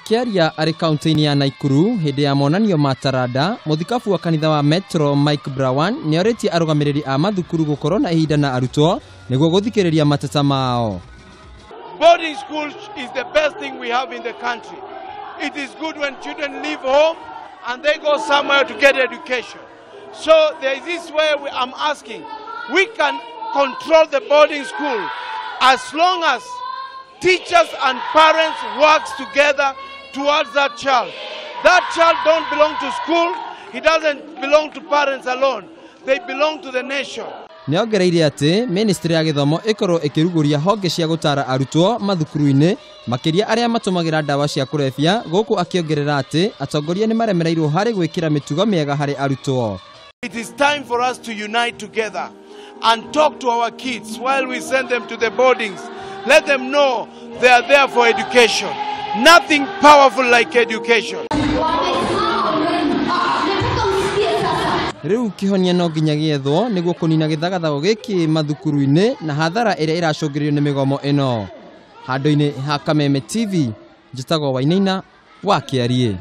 Akĩaria arĩ kaunti-inĩ ya Naikuru hĩndĩ ya monanio ma taranda, mũthikabu wa kanitha wa Metro Mike Brown nĩorĩtie arũgamĩrĩri a mathukuru gũkorwo na ihinda na arutwo nĩguo gũthikĩrĩria mateta mao. Boarding school is the best thing we have in the country. It is good when children leave home and they go somewhere to get education. So there is this way I'm asking, we can control the boarding school as long as teachers and parents works together towards that child. That child don't belong to school, he doesn't belong to parents alone. They belong to the nation. Nĩongereire atĩ ministry ya gĩthomo ĩkorwo ĩkĩrugũria honge cia gũtara arutwo mathukuru-inĩ, makĩria arĩa matũmagĩra ndawa cia kũrebia, gũkũ akĩongerera atĩ atongoria nĩmaremereirwo harĩ gwĩkĩra mĩtugo mĩega harĩ arutwo. It is time for us to unite together and talk to our kids while we send them to the boardings. Let them know they are there for education. Nothing powerful like education. Rĩu kĩhonia no nginya gĩethwo nĩguo kũnina gĩthagathago gĩkĩ mathukuru-inĩ na hathara ĩrĩa ĩracũngĩrĩrio nĩ mĩgomo ĩno. Handũ-inĩ ha Kameme TV, njĩtagwo Wainaina wa Kĩariĩ.